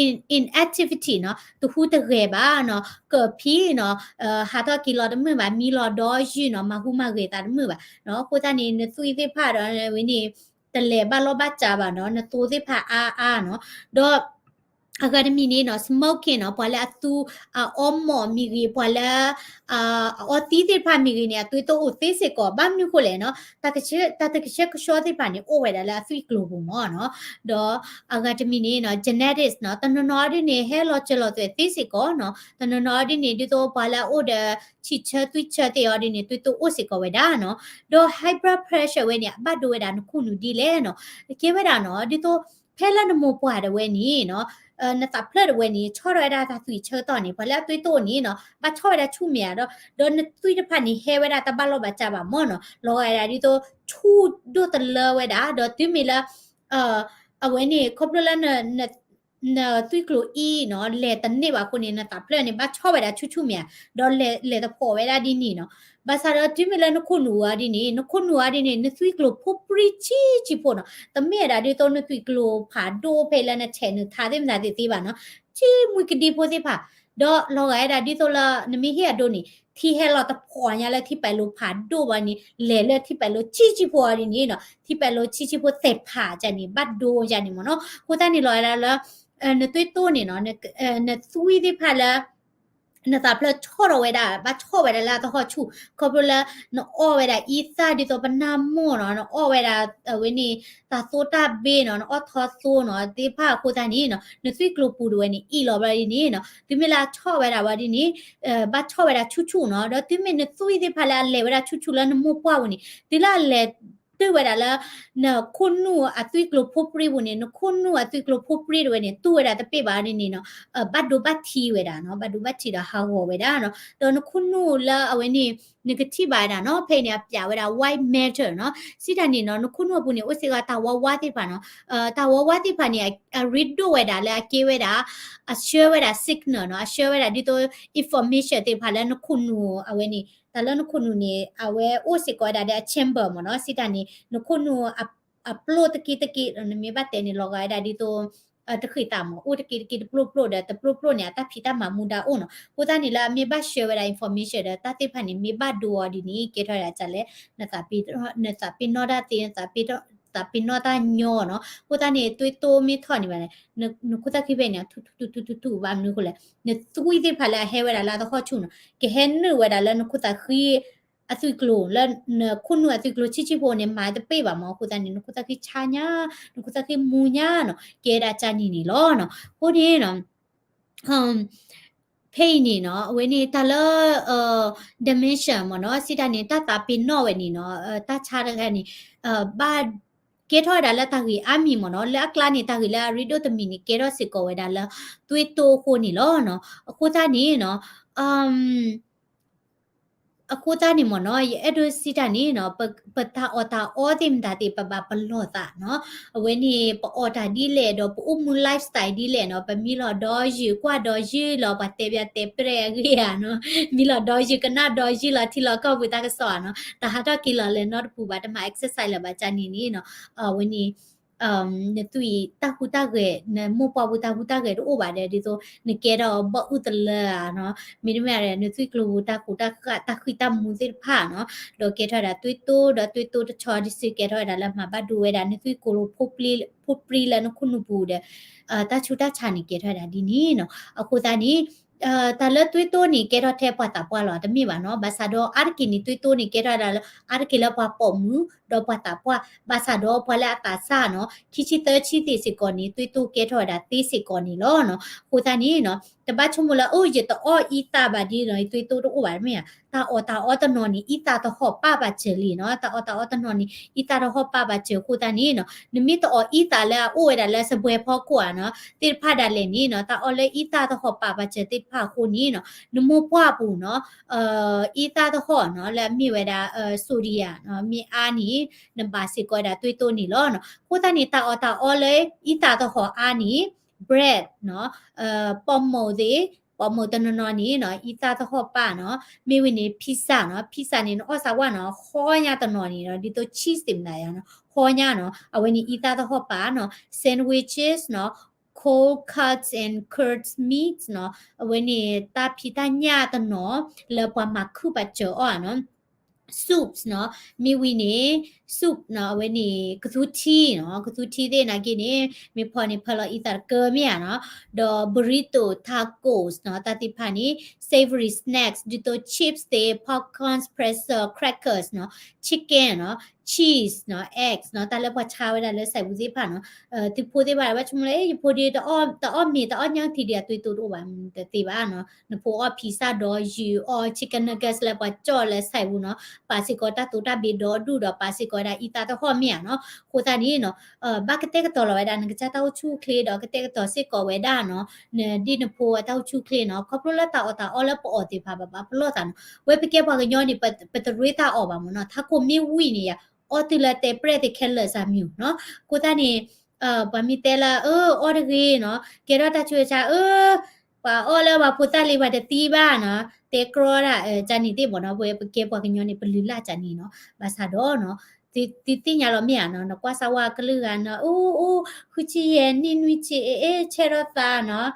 in inactivity နီၤ တဟူးတဂဲၤဘၣ်နီၤ ကၢၣ်ဖံးနီၤ ဟးထီၣ်က့ၤလီၤတမုာ်ဘၣ် မံလီၤဒီယုၢ်နီၤ မၤဟူမၤဂဲၤသးတမုာ်ဘၣ်နီၤ. အဃိသတးန့ၣ် နသွံၣ်သ့ၣ်တဖၣ်ဒီးဝဲန့ၣ် တလဲၤဘၣ်လီၢ်ဘၣ်စးဘၣ်နီၤ နသိသ့ၣ်တဖၣ်အါအါနီၤ. ဒီး အဂၤတမံၤန့ၣ်နီၤ smoking နီၤ ပှၤလၢအသူ အအီမိာ်မ့ၢ်ဂ့ၤ ပှၤလၢ အအီသံးသ့ၣ်တဖၣ်မ့ၢ်ဂ့ၤန့ၣ် အသွံၣ်တိအိၣ်သ့စ့ၢ်ကီး ဘၣ်မနုၤဃိလဲၣ်နီၤ တၢ်တကဆှဲကဆှီသ့ၣ်တဖၣ်န့ၣ် အိၣ်ဝဲဒၣ်လၢအသွံၣ်ကျိၤပူၤမၢ်နီၤ. ဒီးအဂၤတမံၤန့ၣ်နီၤ genetics နီၤ တနီၤနီၤအီၤဒ်န့ၣ် ဟဲလီၤစၢၤလီၤသွဲၣ်သ့စ့ၢ်ကီးနီၤ တနီၤနီၤအီၤဒ်န့ၣ် ဒ်သိးပှၤလၢအအိၣ်ဒီး ဆံးဆၢသွံၣ်ဆၢသ့ၣ်အီၤဒ်န့ၣ် သွံၣ်တိအိၣ်စ့ၢ်ကီးဝဲဒၣ်နီၤ. ဒီး high blood pressure ဝဲန့ၣ် အဘၣ်ဒိဝဲဒၣ်နခိၣ်နူာ်ဒ်လဲၣ်နီၤ ကဲဝဲဒၣ်နီၤ ဒ်သိး ဖဲလၢနမိၢ်ပှၢ်ဒၣ်ဝဲန့ၣ်နီၤ နသးဖျၢၣ်ဒၣ်ဝဲန့ၣ် ဆီၣ်ထီၣ်ဝဲဒၣ်တၢ်သွံၣ်ဆၢကတီၢ်န့ၣ် ပှၤလၢအသွံၣ်တိန့ၣ်နီၤ ဘၣ်ဆီၣ်ဝဲဒၣ်ဆူၣ်မ့ၢ်ဧါဒီး ဒီးနသွံၣ်တဖၣ်န့ၣ် ဟဲဝဲဒၣ်တၢ်ဘၣ်လီၢ်ဘၣ်စးဘၣ်မၢ်နီၤ လီၤဂာ်ဒၣ်ဒ်သိး ဆူၣ်ဒိၣ်တလၢဝဲဒၣ် ဒီးတုၤမ့ၢ်လၢ အဝဲန့ၣ် ခီဖျိလၢ နသွံၣ်ကျိၤအံၤနီၤ လဲၤတန့ၢ်ဘၣ်အဃိန့ၣ် နသးဖျၢၣ်န့ၣ် ဘၣ်ဆီၣ်ဝဲဒၣ်ဆူၣ်ဆူၣ်မ့ၢ်ဧါ ဒီးလဲၤတဖိးဝဲဒၣ်ဒ်န့ၣ်နီၤ. ဘၣ်ဆၣ်ဒီးတုၤမ့ၢ်လၢနခိၣ်နူာ်အီၤဒ်န့ၣ် နခိၣ်နူာ်အီၤဒ်န့ၣ် နသွံၣ်ကျိၤဖိပြံဆံးဆံးဖိနီၤ တမ့ၢ်ဝဲဒၣ်ဒ်သိးနသွံၣ်ကျိၤဖးဒိၣ်ဖဲလၢနဆဲးနုာ်ထးသ့ၣ်မတၤသ့ၣ်သ့ဘၣ်နီၤ ဆံးမွံကဒံဖိသ့ၣ်တဖၣ် ဒီးလီၤဂာ်ဝဲဒၣ်ဒ်သိးလၢ နမ့ၢ်ဟ့ၣ်အဒိန့ၣ် ထံဟဲလီၤတဖိးညါလၢထံပဲာ်လိၤဖးဒိၣ်ဘၣ်န့ၣ် လဲၤလၢထံပဲာ်လိၤဆံးဆံးဖိအီၤဒ်န့ၣ်နီၤ ထံပဲာ်လိၤဆံးဆံးဖိသဲးဖးကၢ်န့ၣ် ဘၣ်ဒိကၢ်န့ၣ်မၢ်နီၤ. အဃိသတးန့ၣ်လီၤဝဲဒၣ်လၢ နသွံၣ်တိန့ၣ်နီၤ နသွံၣ်သ့ၣ်တဖၣ်လၢ နသးဖျၢၣ်ဆီၣ်ထီၣ်ဝဲဒၣ် ဘၣ်ဆီၣ်ဝဲဒၣ်လၢအသဟီၣ်ဆူၣ် ခီဖျိလၢ နအီၣ်ဝဲဒၣ်အံသၣ်ဒ်သိးပနၢ်မိၢ်နီၤ နအီၣ်ဝဲဒၣ် အဝဲန့ၣ် တၢ်သိတၢ်ဘ့နီၤ နအီၣ်ထီသိနီၤ သ့ၣ်တဖၣ်အဃိသတးန့ၣ်နီၤ နသွံၣ်ကျိၤပူၤဒၣ်ဝဲန့ၣ် အ့ၣ်လီၤဘျီဒ်န့ၣ်နီၤ တုၤမ့ၢ်လၢအဆီၣ်ဝဲဒၣ်ဘျီဒ်န့ၣ် ဘၣ်ဆီၣ်ဝဲဒၣ်ဆူၣ်ဆူၣ်နီၤ ဒီးတုၤမ့ၢ်နသွံၣ်သ့ၣ်တဖၣ်လၢအလဲၤဝဲဒၣ်ဆူၣ်ဆူၣ်လၢနမိၢ်ပှၢ်ပူၤန့ၣ် တုၤလၢအလဲၤ တုၤဝဲဒၣ်လၢ နခိၣ်နူာ်အသွံၣ်ကျိၤဖိပြံပူၤန့ၣ် နခိၣ်နူာ်အသွံၣ်ကျိၤဖိပြံဒၣ်ဝဲန့ၣ် တုၤဝဲဒၣ်တပ့ၢ်ဘၣ်ဒ်န့ၣ်နီၤ ဘၣ်ဒိဘၣ်ထံးဝဲဒၣ်နီၤ ဘၣ်ဒိဘၣ်ထံးဒီးဟးဂီၤဝဲဒၣ်နီၤ ဒီးနခိၣ်နူာ်လၢအဝဲန့ၣ် နကထံၣ်ဘၣ်ဝဲဒၣ်နီၤ ဖဲအံၤန့ၣ် အပျးဝဲဒၣ် white matter နီၤ စံးတၢ်န့ၣ်နီၤ နခိၣ်နူာ်အပူၤန့ၣ် အိၣ်စ့ၢ်ကီးတၢ်ဝါဝါသ့ၣ်တဖၣ်နီၤ တၢ်ဝါဝါသ့ၣ်တဖၣ်န့ၣ် အရ့ဒိၣ်ဝဲဒၣ်လၢအကဲဝဲဒၣ် အဆှၢဝဲဒၣ် signal နီၤ အဆှၢဝဲဒၣ်ဒ်သိး information သ့ၣ်တဖၣ်လၢနခိၣ်နူာ်အဝဲန့ၣ် တၢ်လၢနခိၣ်နူာ်န့ၣ် အဝဲအိၣ်စ့ၢ်ကီးဝဲဒၣ်ဒီးအ chamber မ့ၢ်နီၤ စံးတၢ်န့ၣ် နခိၣ်နူာ်အပျိၢ်တက့ၢ်တက့ၢ် နမ့ၢ်ဘၣ်တဲန့ၣ် လီၤဂာ်ဝဲဒၣ်ဒ်သိး တဃ့ၢ်သးမ့ၢ် အိၣ်တက့ၢ်တက့ၢ်တပျိၢ်ပျိၢ်ဒီး တပျိၢ်ပျိၢ်န့ၣ် အတၢ်ဖံးတၢ်မၤမူဒါအိၣ်နီၤ အဃိသတးန့ၣ်လၢအမ့ၢ်ဘၣ်ဆှၢဝဲဒၣ် information ဒီးတၢ်သ့ၣ်တဖၣ်န့ၣ် မ့ၢ်ဘၣ်ဒိအီၤဒ်န့ၣ် ကဲထီၣ်ဒၣ်ကလဲၣ် နသးပ့ၤနီၣ်တၢ်သ့ နသးပ့ၤနီၣ်တၢ်ညီနီၤ အဃိသတးန့ၣ် သွံၣ်တိမ့ၢ်ထီၣ်န့ၣ်ဘၣ်န့ၣ် နခိၣ်သၣ်ခံဖဲန့ၣ် ထူထူထူထူထူထူ ဘၣ်မနုၤအဃိလဲၣ် နသွံၣ်သ့ၣ်တဖၣ်လၢအဟဲဝဲဒၣ်လၢအသဟီၣ်ဆူၣ်နီၤ ကဟဲနုာ်ဝဲဒၣ်လၢနခိၣ်သၣ်ခံ အသွံၣ်ကျိၤ လၢနခိၣ်နူာ်အသွံၣ်ကျိၤဆံးဆံးဖိန့ၣ် မၤတပ့ၢ်ဘၣ်မ့ၢ် အဃိသတးန့ၣ် နခိၣ်သၣ်ခံဆါညါ နခိၣ်သၣ်ခံမူညါနီၤ ကဲဒၣ်ကၢ်န့ၣ်န့ၣ်လီၤနီၤ အဃိန့ၣ်နီၤ အ ဖဲအံၤန့ၣ်နီၤ အဝဲန့ၣ်တၢ်လၢ dementia မ့ၢ်နီၤ စံးတၢ်န့ၣ် တၢ်သးပ့ၤနီၣ်ဝဲန့ၣ်နီၤ တၢ်ဆါတဂၤန့ၣ် ဘၣ်ကဲထီၣ်ဝဲဒၣ်လၢတၢ်ဂ့ၤအါမံၤမ့ၢ်နီၤ လၢအကျါန့ၣ် တၢ်ဂ့ၤလၢအရ့ဒိၣ်တမံၤန့ၣ် ကဲထီၣ်စ့ၢ်ကီးဝဲဒၣ်လၢ သွေးတိုးအဃိန့ၣ်လီၤနီၤ. အဃိသတးန့ၣ်နီၤ အဃိသတးန့ၣ်မ့ၢ်နီၤ ယအဲၣ်ဒိးစံးတၢ်န့ၣ်နီၤ ပတၢ်အီၣ်တၢ်အီသ့ၣ်မတၤသ့ၣ် ပဘၣ်ပလီၢ်သးနီၤ. အဝဲန့ၣ် ပအီၣ်တၢ်ဒ်လဲၣ်ဒီး ပအိၣ်မူ lifestyle ဒ်လဲၣ်နီၤ ပမံလီၤဒီးယုၢ် ကွၢ်ဒီးယုၢ်လီၤ ပှၤတဲဘၣ်တဲပြဲၣ်အဂ့ၢ်ဧါနီၤ မံလီၤဒီးယုၢ် ကနၣ်ဒီးယုၢ်လီၤ ထံလီၤကီၢ်ပူၤတၢ်ကစီၣ်ဧါနီၤ တၢ်ဟးထီၣ်က့ၤလီၤလဲၤနီတပူၤဘၣ် တမၤ exercise လၢၤဘၣ် ကန့ၣ်န့ၣ်နီၤ အဝဲန့ၣ် နသွံၣ်တၢ်ဟူးတၢ်ဂဲၤ နမိၢ်ပှၢ်ပူၤတၢ်ဟူးတၢ်ဂဲၤတအိၣ်ဘၣ်ဒီး ဒ်သိးနကဲထီၣ်ဘီၣ်အုၣ်သလၢဧါနီၤ မ့တမ့ၢ်ဒီး နသွံၣ်ကျိၤပူၤတၢ်ဟူးတၢ်ဃၣ် တၢ်ဃံတၢ်မူသ့ၣ်တဖၣ်နီၤ ဒီးကဲထီၣ်ဝဲဒၣ်သွေးတိုး ဒီးသွေးတိုးတဆီတစု ကဲထီၣ်ဝဲဒၣ်လၢမၤဘၣ်ဒိဝဲဒၣ် နသွံၣ်ကျိၤ ဖိပြံလၢနခိၣ်နူာ်ပူၤဒီး တၢ်ဆူးတၢ်ဆါန့ၣ် ကဲထီၣ်ဝဲဒၣ်ဒ်န့ၣ်နီၤ. အဃိသတးန့ၣ် တၢ်လၢသွေးတိုးန့ၣ် ကဲထီၣ်ထဲပှၤသးပှၢ်လီၤ တမ့ၢ်ဘၣ်နီၤ. ဘၣ်ဆၣ်ဒီးအါတက့ၢ်န့ၣ် သွေးတိုးန့ၣ် ကဲထီၣ်ဝဲဒၣ်လၢ အါတက့ၢ်လၢပှၤပိာ်မုၣ် ဒီးပှၤသးပှၢ် ဘၣ်ဆၣ်ဒီးပှၤလၢအသးစၢ်နီၤ ခံဆံသၢဆံသ့ၣ်စ့ၢ်ကီးန့ၣ် သွေးတိုးကဲထီၣ်ဝဲဒၣ်သ့စ့ၢ်ကီးန့ၣ်လီၤနီၤ. အဃိသတးန့ၣ်နီၤ တဘၣ်ဆိကမိၣ်လၢ အိၣ် ယတအီၣ်အံသၣ်ဘၣ်ဒီး သွေးတိုးတအိၣ်ဘၣ် တမ့ၢ်ဧါ. တၢ်အီၣ်တၢ်အီတနီၤန့ၣ် အံသၣ်တဟီၣ်ပာ်ပာ်စၢၤလံနီၤ. တၢ်အီၣ်တၢ်အီတနီၤန့ၣ် အံသၣ်တဟီၣ်ပာ်ပာ်စၢၤအဃိသတးန့ၣ်နီၤ နမ့ၢ်တအီၣ်အံသၣ်လၢအအိၣ်ဝဲဒၣ်လၢစပွဲဖီခိၣ်ဧါနီၤ သ့ၣ်တဖၣ်ဒၣ်လဲာ်န့ၣ်နီၤ တၢ်အီၣ်လၢအံသၣ်တဟီၣ်ပာ်ပာ်စၢၤသ့ၣ်တဖၣ်အဃိန့ၣ်နီၤ နမိၢ်ပှၢ်ပူၤနီၤ အံသၣ်တဟီၣ်နီၤ လၢအမ့ၢ်ဝဲဒၣ် sodium နီၤ မ့ၢ်အါန့ၣ် နဘၣ်စ့ၢ်ကီးဝဲဒၣ်သွေးတိုးန့ၣ်လီၤနီၤ. အဃိသတးန့ၣ် တၢ်အီၣ်တၢ်အီလၢအံသၣ်တဟီၣ်အါန့ၣ် bread နီၤ ပိာ်မုၣ်သ့ၣ် ပိာ်မုၣ်တနီၤနီၤန့ၣ်နီၤ အံသၣ်တဟီၣ်ပာ်နီၤ မ့ၢ်ဝံၤန့ၣ် pizza နီၤ pizza န့ၣ် နအီၣ်စၢ်ဝဲနီၤ ဟီညါတနီၤန့ၣ်နီၤ ဒ်သိး cheese သ့ၣ်မတၤယါနီၤ ဟီညါနီၤ အဝဲန့ၣ်အံသၣ်တဟီၣ်ပာ်နီၤ sandwiches နီၤ cold cuts and cured meats နီၤ အဝဲန့ၣ်တၢ်ဖံးတၢ်ညၣ်တနီၤ လၢပှၤမၤခုၣ်ပာ်စၢၤအီၤနီၤ soups နီၤ မ့ၢ်ဝံၤန့ၣ် soup နီၤ အဝဲန့ၣ် ကသူထံနီၤ ကသူထံသ့ၣ်နာ်က့န့ၣ် မ့ၢ်ဖီန့ၣ် ဖၢလီၤအံသၣ်တကၢမ့ၢ်ဧါနီၤ ဒီး burrito tacos နီၤ တၢ်သ့ၣ်တဖၣ်န့ၣ် savory snacks ဒ်သိး chips သ့ၣ် popcorns pretzel crackers နီၤ chicken နီၤ cheese နီၤ eggs နီၤ တၢ်လၢပှၤဆါဝဲဒၣ်လၢ site ပူၤသ့ၣ်တဖၣ်နီၤ သုဖိသ့ၣ်တဖၣ် ဘၣ်ဆိကမိၣ်လၢ ယဖိဒုး တအီၣ်မ့ၤ တအီၣ်ညၣ်ထံဒုး အသွေးတိုးတအိၣ်ဘၣ် တသ့ဘၣ်နီၤ နဖိအီၣ် pizza ဒီးယုၢ် အီၣ် chicken nuggets လၢပှၤကၠီၣ်လၢ site ပူၤနီၤ ပာ်စ့ၢ်ကီးတၢ်သိတၢ်ဘ့ဒီဒူၣ်ဒီး ပာ်စ့ၢ်ကီးဝဲဒၣ်အံသၣ်တဟီၣ်မ့ၢ်ဧါနီၤ အဃိသတးန့ၣ်နီၤ ဘၣ်ကတဲာ်ကတီၤလီၤဝဲဒၣ် နကစၢ်တၢ်အိၣ်ဆူၣ်အိၣ်ချ့ဒီး ကတဲာ်ကတီၤစ့ၢ်ကီးဝဲဒၣ်နီၤ နဒ်နဖိအတၢ်အိၣ်ဆူၣ်အိၣ်ချ့နီၤ ခီဖျိလၢတၢ်အီၣ်တၢ်အီလၢပအီၣ်သ့ၣ်တဖၣ် ပဘၣ်ပလီၢ်သးနီၤ ဝဲပကဲပှၤကညီန့ၣ် ပတရ့သးအီၣ်ဘၣ်မ့ၢ်နီၤ ထးခိၣ်မ့ၢ်ဝံၤန့ၣ်ယါ အီၣ်တုၤလၢတဲပြဲၣ်သ့ခဲလၢာ်စၢ်မံၤနီၤ အဃိသတးန့ၣ် ပှၤမ့ၢ်တဲလၢ အၢ အီၣ်တဂ့ၤနီၤ ကဲထီၣ်တၢ်ဆူးတၢ်ဆါ အၢ ပှၤအီၣ်လၢပှၤဖိသၣ်လံ ပှၤတသံဘၣ်နီၤ တဲကြီဒၣ် ကန့ၣ်သ့ၣ်မ့ၢ်နီၤ ပဝဲပကဲပှၤကညီန့ၣ် ပလုၢ်လၢ်ကန့ၣ်နီၤ ဘၣ်ဆၣ်ဒီးနီၤ သုသ့ၣ်ညါလီၤမ့ၢ်ဧါနီၤ နကွၢ်စၢ်ဝဲကလုာ်ဂၤနီၤ အိၣ် အိၣ် ဃုဆံယဲၢ်နံၣ်နွံဆံ အဲ အဲ ဆဲးထီၣ်သးနီၤ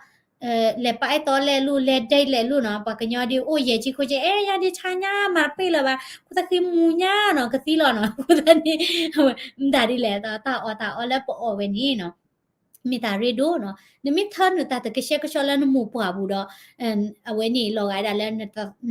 လဲၤပာ်အဲၣ်တီလဲၣ်လိၣ် လဲၤဒ့ၣ်လဲၣ်လိၣ်နီၤ ပှၤကညီဒ်အိၣ်ယဲၢ်ဆံဃုဆံ အဲ ယၤဒ်ဆါညါ မၤတပ့ၢ်လၢၤဘၣ် ဖိသၣ်ဃံမူညါနီၤ ကသံလီၤနီၤ အဃိသတးန့ၣ် မတၤဒ်လဲၣ် တၢ်အီၣ်တၢ်အီလၢပအီၣ်ဝဲန့ၣ်နီၤ မ့ၢ်တၢ်ရ့ဒိၣ်နီၤ နမ့ၢ်ထၢနုာ်တၢ်တကဆှဲကဆှီလၢနမိၢ်ပှၢ်ပူၤဒီး အဝဲန့ၣ်လီၤဂာ်ဒၣ်လၢ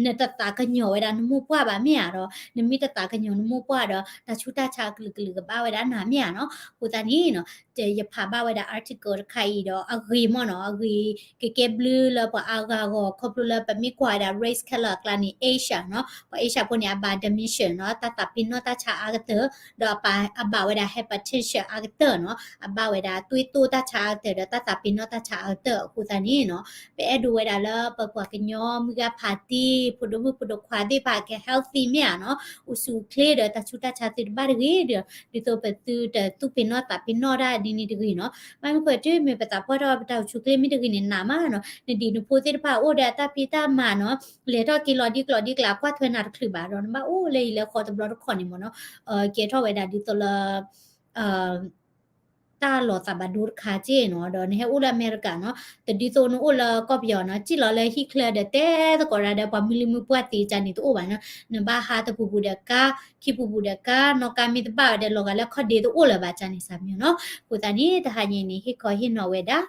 နတသးကညီၤဝဲဒၣ်နမိၢ်ပှၢ်ဘၣ်မ့ၢ်ဧါဒီး နမ့ၢ်တသးကညီၤနမိၢ်ပှၢ်ဒီး တၢ်ဆူးတၢ်ဆါအကလုာ်ကလုာ်ကဘၣ်ဝဲဒၣ်နၤမ့ၢ်ဧါနီၤ အဃိသတးန့ၣ်နီၤ ယဖးဘၣ်ဝဲဒၣ် article တခါအံၤဒီး အဂ့ၤမ့ၢ်နီၤ အဂ့ၤ ကကဲဘျုးလၢပှၤအါဂၤအဂီၢ် ခီဖျိလၢပမ့ၢ်ကွၢ်ဝဲဒၣ် race ခဲလၢာ်အကျါန့ၣ် Asia နီၤ ပှၤ Asia ဖိန့ၣ် အဘၣ် dementia နီၤ တၢ်သးပ့ၤနီၣ်တၢ်ဆါအါကတၢၢ် ဒီးအဘၣ်ဝဲဒၣ် hypertension အါကတၢၢ်နီၤ အဘၣ်ဝဲဒၣ်သွေးတိုးတၢ်ဆါအါကတၢၢ် ဒီးတၢ်သးပ့ၤနီၣ်တၢ်ဆါအါကတၢၢ်အဃိသတးန့ၣ်နီၤ ပအဲၣ်ဒိးဝဲဒၣ်လၢပပှၤကညီမုၢ်ဂၤဖးတံၢ် ဖိဒိၣ်မုၣ်ဖိဒိၣ်ခွါသ့ၣ်တဖၣ်က healthy မ့ၢ်ဧါနီၤ အိၣ်ဆူၣ်အိၣ်ချ့ဒီးတၢ်ဆူးတၢ်ဆါသုတဘၣ်တဂ့ၤဒီး ဒ်သိးပသုတသူၣ်ပ့ၤနီၣ်သးပ့ၤနီၣ်တၢ်ဒ်န့ၣ်တဂ့ၤနီၤ ဘၣ်မနုၤဃိတမ့ၢ်ပသးပှၢ်ထီၣ်ပတၢ်အိၣ်ဆူၣ်အိၣ်ချ့မ့ၢ်တဂ့ၤန့ၣ် နးမးနီၤ နဒံၣ်နဖိသ့ၣ်တဖၣ်အိၣ်ဒီးအတၢ်ဖံးတၢ်မၤနီၤ လဲၤထီၣ်က့ၤလီၤဒ်ကျိၤဒ်ကျဲ ကွၢ်ထွဲနၤတချုးဘၣ်ဒီး နဘၣ်အိၣ်လၢအံၤလၢဃီတဘျီတခီၣ်န့ၣ်မ့ၢ်နီၤ ကဲထီၣ်ဝဲဒၣ်ဒ်သိးလၢ တၢ်လီၤသးဘၣ်ဒိတခါက့ၢ်နီၤ ဒီးနဟဲအိၣ်လၢအမဲရကၤနီၤ တဒ်သိးနအိၣ်လၢကီၢ်ပယီၤနီၤ စံၣ်လီၤလၢဟံၣ်ချၢဒီးတဲသကိးတၢ်ဒီး ပှၤမုၢ်လံၢ်မုၢ်ပှၢ်သ့ကန့ၣ်တအိၣ်ဘၣ်နီၤ နဘၣ်ဟးတပူၤပူၤဒီးကါ ခံပူၤပူၤဒီးကါ နီၣ်ကါမ့ၢ်တဘၣ်ဝဲဒီး လီၤဂာ်လၢခီၣ်ဒ့တအိၣ်လၢၤဘၣ်ကန့ၣ်စၢ်မံၤနီၤ အဃိသတးန့ၣ် တဟါညါအံၤန့ၣ် ဟ့ၣ်ခီဟ့ၣ်နီၤဝဲဒၣ်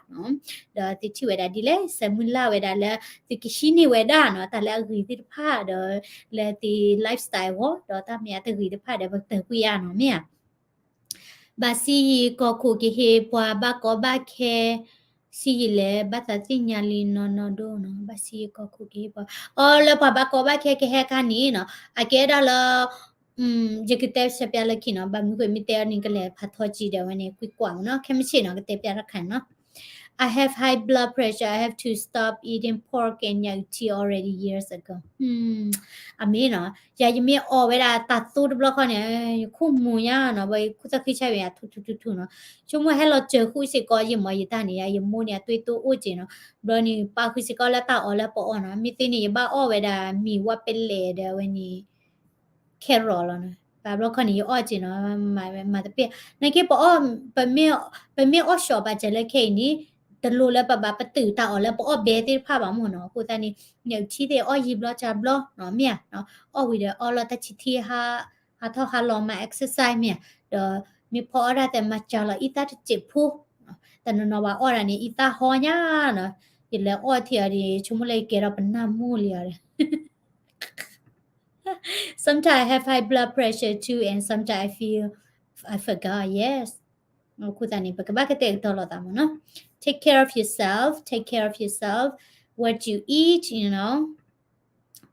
ဒီးသုထံၣ်ဝဲဒၣ်ဒ်လဲၣ် ဆၢမုၢ်လၢ်ဝဲဒၣ်လၢ သုကဟံးန့ၢ်ဝဲဒၣ်နီၤ တၢ်လၢအဂ့ၤသ့ၣ်တဖၣ်ဒီး လၢသု lifestyle အဂီၢ် ဒီးတၢ်မ့ၢ်အတဂ့ၤတဖၣ်ဒီး ပကတၢၢ်ကွံာ်အါနီၤမ့ၢ်ဧါ ဘၣ်ဆံးယံာ်ကီၢ်ခိၣ်ကဟ့ၣ်ပှၤဘၣ်ကီဘၣ်ခဲ စ စံးယံာ်လဲၣ် ဘၣ်သးသ့ၣ်ညါလံနီၢ်နီၢ်ဒိၣ်နီၤ ဘၣ်စံးယံာ်ကီၢ်ခိၣ်ကဟ့ၣ်ပှၤ, အီ လၢပှၤဘၣ်ကီဘၣ်ခဲကဟဲခါန့ၣ်နီၤ အကဲဒၣ်လၢ ယကတဲဆၢပျးလၢခံနီၤ ဘၣ်မနုၤဃိမ့ၢ်တဲအီၤန့ၣ် ကလဲၤဖးထီကံဒီးဝဲန့ၣ် ကွံာ်ကွၢ်မနီၤ ခဲမုၢ်ဆ့ၣ်နီၤ ကတဲပျးတၢ်ခါနီၤ I have high blood pressure. I have to stop eating pork and ညၣ်အုၣ်ထံ already years ago. အမ့ၢ်နီၤ ယၤယမ့ၢ်အီၣ်ဝဲဒၣ်တၢ်သိတဘျီဃီန့ၣ် ယခိၣ်မူၤညါနီၤ ဘၣ်ယခိၣ်သၣ်ဃံဆါဝဲယၤထူထူထူထူနီၤ ဆိကမိၣ်ဟဲလီၤစၢၤဃုာ်စ့ၢ်ကီး ယမၤယတၢ်န့ၣ် ယမိၢ်န့ၣ် အသွေးတိုးအိၣ်က့နီၤ ဘျီန့ၣ် ပာ်ဃုာ်စ့ၢ်ကီးလၢတၢ်အီၣ်လၢပအီၣ်နီၤ မ့ၢ်သ့န့ၣ် ယဘၣ်အီၣ်ဝဲဒၣ်မ့ၤဝါပဲလဲၣ်ဒီးဝဲန့ၣ် carrot လီၤနီၤ ဘၣ်ဘျီခီန့ၣ် ယအီၣ်က့နီၤ မၤတပ့ၢ် နာ်က့ပအီၣ် ပမ့ၢ်အီၣ် ပမ့ၢ်အီၣ် short ဘၣ်စၢၤလၢခဲအံၤန့ၣ် တလိၣ်လၢပဘၣ်ပတုာ်တၢ်အီၣ်လၢပအီၣ်ဘဲသ့ၣ်တဖၣ်ဘၣ်မ့ၢ်နီၤ အဃိသတးန့ၣ် ညၣ်အုၣ်ထံသ့ၣ်အီၣ်ယံာ်ဘျီကၢ်ဘျီနီၤ မ့ၢ်ဧါနီၤ အီၣ်ဝံၤဒီးအီလီၤတၢ်ဆံးထံ ဟးထီၣ်ဟးလီၤမၤ exercise မ့ၢ်ဧါ ဒီးမ့ၢ်ဖီအီၣ်ဒၣ်သဲးမၤစၢၤလီၤအံသၣ်တစဲးဖိ တနီၤနီၤဘၣ်အီၣ်ဒၣ်န့ၣ် အံသၣ်ဟီညါနီၤ ယလဲၤအီၣ်ထံအီၤဒီး ဆိကမိၣ်လၢယကဲထီၣ်ပနၢ်မိၢ်လံအီၤဒီး Sometimes I have high blood pressure too, and sometimes I feel I forgot. Yes. အဃိသတးန့ၣ် ပကဘၣ်ကတဲာ်ကတီၤလိာ်သးမ့ၢ်နီၤ Take care of yourself. Take care of yourself. What you eat, you know.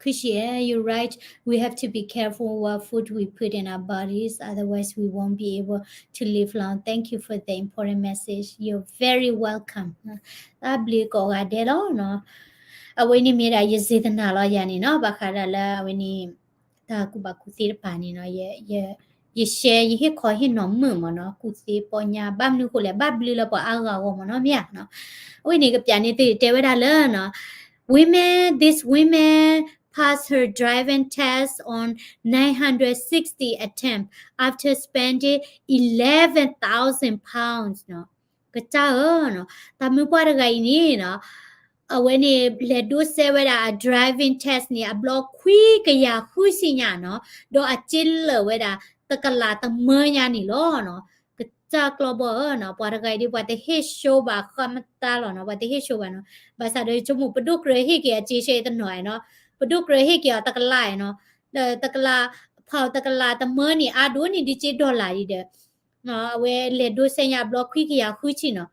ခုရှီ you're right. We have to be careful what food we put in our bodies. Otherwise, we won't be able to live long. Thank you for the important message. You're very welcome. တၢ်ဘျုးကိးဂၤဒဲးလီၤနီၤ အဝဲန့ၣ်မ့ၢ်ဒၣ်ယစ့သနာ်လီၤယၤန့ၣ်နီၤ ဘၣ်ဃးဒၣ်လၢအဝဲန့ၣ် တၢ်ကူၣ်ဘၣ်ကူၣ်သ့တပၤန့ၣ်နီၤ ယ ယရှဲ ယဟ့ၣ်ခီဟ့ၣ်နီၤမုာ်မ့ၢ်နီၤ ကူၣ်သ့ပီညါ ဘၣ်မနုၤဃိလဲၣ် ဘၣ်ဘျုးလၢပှၤအါဂၤအဂီၢ်မ့ၢ်နီၤ မ့ၢ်ဧါနီၤ အဝဲန့ၣ်ကပျးန့ၣ်သ့ၣ်တဲဝဲဒၣ်လၢနီၤ women, this women passed her driving test on nine hundred sixty attempt after spending eleven thousand pounds နီၤ ကစၢ်ဧၢနီၤ တၢ်မုၢ်ပှၢ်တဂၤအံၤန့ၣ်နီၤ အဝဲန့ၣ် လဲၤဒိးစဲဝဲဒၣ်အ driving test န့ၣ် အဘျီခွံကယၤဃုဆံညါနီၤ ဒီးအစ့လၢာ်ဝဲဒၣ် တကလးတမၢညါန့ၣ်လီၤနီၤ ကစၢ်ကျီဘီဧၢနီၤ ပှၤတဂၤအံၤဒ် ပှၤတဟ့ၣ်ရှိဘၣ်ဃီမတၤလီၤနီၤ ပှၤတဟ့ၣ်ရှိဘၣ်နီၤ ဘၣ်ဆၣ်ဒီးဆိကမိၣ် ပဒိၣ်ကြၢးဟ့ၣ်က့ၤအစ့ရှဲတနီၤနီၤ ပဒိၣ်ကြၢးဟ့ၣ်က့ၤအီၤတကလးနီၤ တကလး ဖးတကလးတမၢန့ၣ် အါဒိၣ်န့ၣ်ဒ်စ့ dollar ဒံးဒီး အဝဲလဲၤဒိးစဲညါအဘျီခွံကယၤဃုဆံနီၤ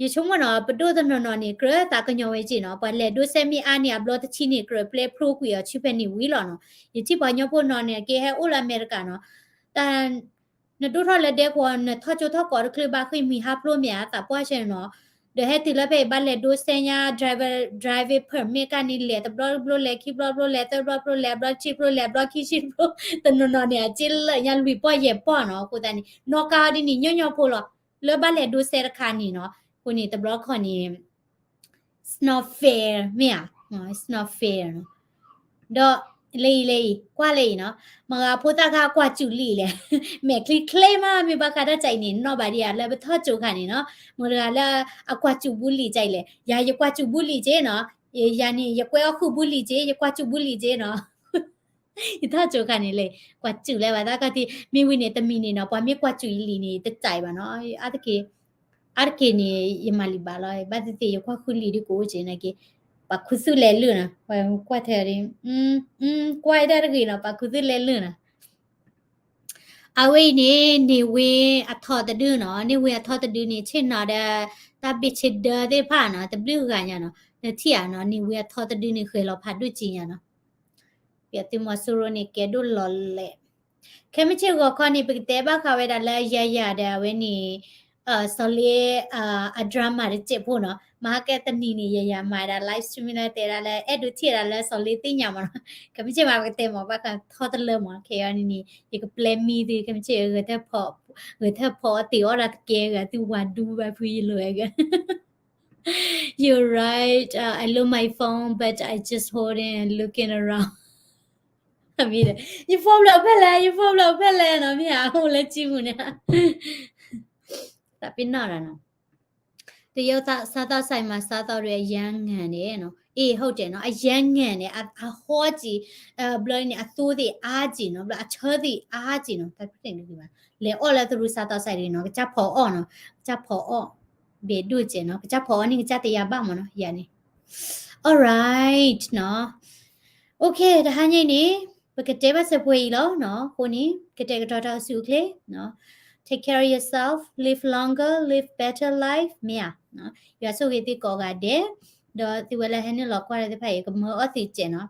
ယဆိကမိၣ်နီၤ ပဒိၣ်တနီၤနီၤန့ၣ် ကြၢးသးကညီၤဝဲက့နီၤ ပှၤလဲၤဒိးစဲမ့ၢ်အါန့ၣ် အဘျီတဆံန့ၣ် ကြၢးပျဲဖျိကွံာ်အီၤဆူဖဲန့ၣ်ဝံၤလီၤနီၤ ယထံၣ်ပှၤကညီဖိနီၤန့ၣ် အက့ဟဲအိၣ်လၢအမဲရကၤနီၤ တၢ် နဒိၣ်ထီၣ်လၢဒဲကဝီၤ နထီၣ်ကၠိထီၣ်ကီးတချုးဘၣ်ဃ့ၢ်မှံဟးဖျိးမ့ၢ်ဧါ သးပှၢ်ဆၢနီၤ ဒီးဟဲတုၤလၢဖဲအံၤဘၣ်လဲၤဒိးစဲညါ driver, driving permit ကန့ၣ် လဲၤတဘျီတဘျီလဲၤသၢဘျီတဘျီလဲၤ အဘျီတဆံဖျိလဲၤ အဘျီခံဆံဖျိ တနီၤနီၤန့ၣ် အစ့လၢာ်ညါလွံၢ်ပီၢ်ယဲၢ်ပီၢ်နီၤ အဃိသတးန့ၣ် နီၢ်ကါအီၤဒ်န့ၣ်ညီညီဖိလီၤ လၢဘၣ်လဲၤဒိးစဲတခါန့ၣ်နီၤ အဃိန့ၣ် တဘျီခီန့ၣ် it's not fair မ့ၢ်ဧါ it's not fair နီၤ ဒီး လၢအံၤလၢအံၤ ကွၢ်လၢအံၤနီၤ မတၤဂၤဖိသၣ်ခါကွၢ်စူၣ်လံလဲၣ် မဲာ်ချံချ့မး မ့ၢ်ဘၣ်ဃးတၢ်ကၢ်အံၤန့ၣ် နီၣ်ဘၣ်ဒံးဧါ လၢပထီၣ်ကၠိခါန့ၣ်နီၤ မတၤတဂၤလၢအကွၢ်စူၣ်ဘူးလံကၢ်အံၤလဲၣ် ယၤယကွၢ်စူၣ်ဘူးလံကၢ်နီၤ ယၤန့ၣ် ယကွဲအီၣ်ဃုာ်ဘူးလံကၢ် ယကွၢ်စူၣ်ဘူးလံကၢ်နီၤ ယထီၣ်ကၠိခါန့ၣ်လဲၣ် ကွၢ်စူၣ်လၢၤဘၣ် တၢ်ခါတံၢ် မ့ၢ်ဝံၤန့ၣ် တမံၤန့ၣ်နီၤ ပှၤမ့ၢ်ကွၢ်စူၣ်ယလံၤန့ၣ် တကၢ်အံၤဘၣ်နီၤ အါတက့ၢ် အါတက့ၢ်န့ၣ် ယမၤလံာ်ဘၣ်လီၤ ဘၣ်သ့ၣ်သ့ၣ် ယကွၢ်ဃုလံာ်ဒ်ကအိၣ်က့ၤနာ်က့ၤ ပှၤခူသူၣ်လဲၤလုၢ်နီၤ ပှၤကွၢ်ထဲဒ် ကွၢ်ဒၣ်တဂ့ၤနီၤ ပှၤခူသူၣ်လဲၤလုၢ်နီၤ အဝဲအံၤန့ၣ် န့ၢ်ဝ့အထီတဒုနီၤ န့ၢ်ဝ့အထီတဒုန့ၣ် ဆ့ၣ်နီၤဒီး တၢ်ဘ့ၣ်ဆ့ဒၢသ့ၣ်တဖၣ်နီၤ တဘျုးဂၤညါနီၤ နထံၣ်ဧါနီၤ န့ၢ်ဝ့အထီတဒုန့ၣ် ဃဲၤလီၤဖးဒိၣ်ကံညါနီၤ ပသုးမီၤစိရိၤန့ၣ် ကဲဒိၣ်လီၤလဲၣ် ခဲမုၢ်ဆ့ၣ်ဂီၤခီန့ၣ် ပကတဲဘၣ်ဃးဝဲဒၣ်လၢယၤယၤဒီးအဝဲန့ၣ် စီၤလ့ အ drama တစဲးဖိနီၤ မဟါကဲတနံၤန့ၣ် ယၤယၤမၤဒၣ် live stream လၢတဲဒၣ်လၢ အဲၣ်ဒိးထံၣ်ဒၣ်လၢစီၤလ့သ့ၣ်ညါမးနီၤ ခဲမုၢ်ဆ့ၣ်မး ပကတဲမးဘၣ်ဃးထီတလၢမး ခဲအံၤန့ၣ်န့ၣ် ယကပျဲမံသု ခဲမုၢ်ဆ့ၣ် ဂဲၤထၢၣ်ဖီအီၣ်တ့ၢ်အီၣ်ဒၣ်တကဲဂၤ သုဝၤဒူဘၣ်ဖုယလိာ်ဝဲဂၤ You're right. Uh, I love my phone, but I just holding and looking around. မ့ၢ်ဒီး ယဖိဘျီဖဲလဲၣ် ယဖိဘျီဖဲလဲၣ်နီၤ မ့ၢ်ဧါ အိၣ်လၢကံမုၢ်န့ၣ် တၢ်ပ့ၤနီၣ်ရၤနီၤ တရုတ်စားသောက်ဆိုင်မှာ စားသောက်ရတဲ့အရမ်းငန်တယ်နော်။ အေး ဟုတ်တယ်နော်။ အရမ်းငန်တယ်။ အ အဟီကံ ဘျီန့ၣ် အသိသ့ၣ်အါကံနီၤ ဘျီအဆၢသ့ၣ်အါကံနီၤ တၢ်ပ့ၤန့ၣ် လဲၤအီၣ်လၢတရုတ်စားသောက်ဆိုင်နီၤ ကစၢ်ဖီအီၣ်နီၤ ကစၢ်ဖီအီၣ် ဘဲၣ်ဒိၣ်ကဲနီၤ ကစၢ်ဖီအီၣ်န့ၣ် ကစၢ်တယၤဘၣ်မးနီၤ ယၤန့ၣ် alright နီၤ okay တဟါညါအံၤန့ၣ် ပကတဲဘၣ်စဲးပှဲၤအံၤလီၤနီၤ အဃိန့ၣ် ကတဲာ်ကတီၤတၢ်အိၣ်ဆူၣ်အိၣ်ချ့နီၤ take care of yourself, live longer, live better life မ့ၢ်ဧါ. ယွၤဆိၣ်ဂ့ၤသုကိးဂၤဒဲး, ဒီးသုဝဲလၢဟဲနုာ်လီၤကွၢ်တၢ်သ့ၣ်တဖၣ်အံၤ ကမၢအီၣ်သုစဲးနီၤ.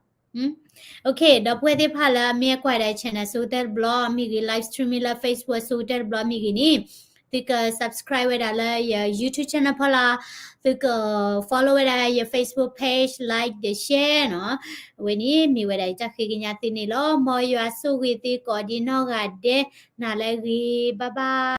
Okay, ဒီပုၢ်ဝဲၢ်သ့ၣ်တဖၣ်လၢအမ့ၢ်ကွၢ်ဒၣ် channel ဆိကတၢၢ်တဘျီမ့ၢ်ဂ့ၤ, live stream လၢ Facebook ဆိကတၢၢ်တဘျီမ့ၢ်ဂ့ၤန့ၣ်, သုက subscribe ဝဲဒၣ်လၢယ YouTube channel ဖီလာ်, သုက follow ဝဲဒၣ်ယ Facebook page, like ဒီး share နီၤ. အဝဲန့ၣ်မ့ၢ်ဝဲဒၣ်ယတၢ်ဃ့ကညးသုန့ၣ်လီၤ. မ်ယွၤဆိၣ်ဂ့ၤသုကိးဒံးနီၢ်ဂၤဒဲး, နၤလၢအဂ့ၤ, bye bye.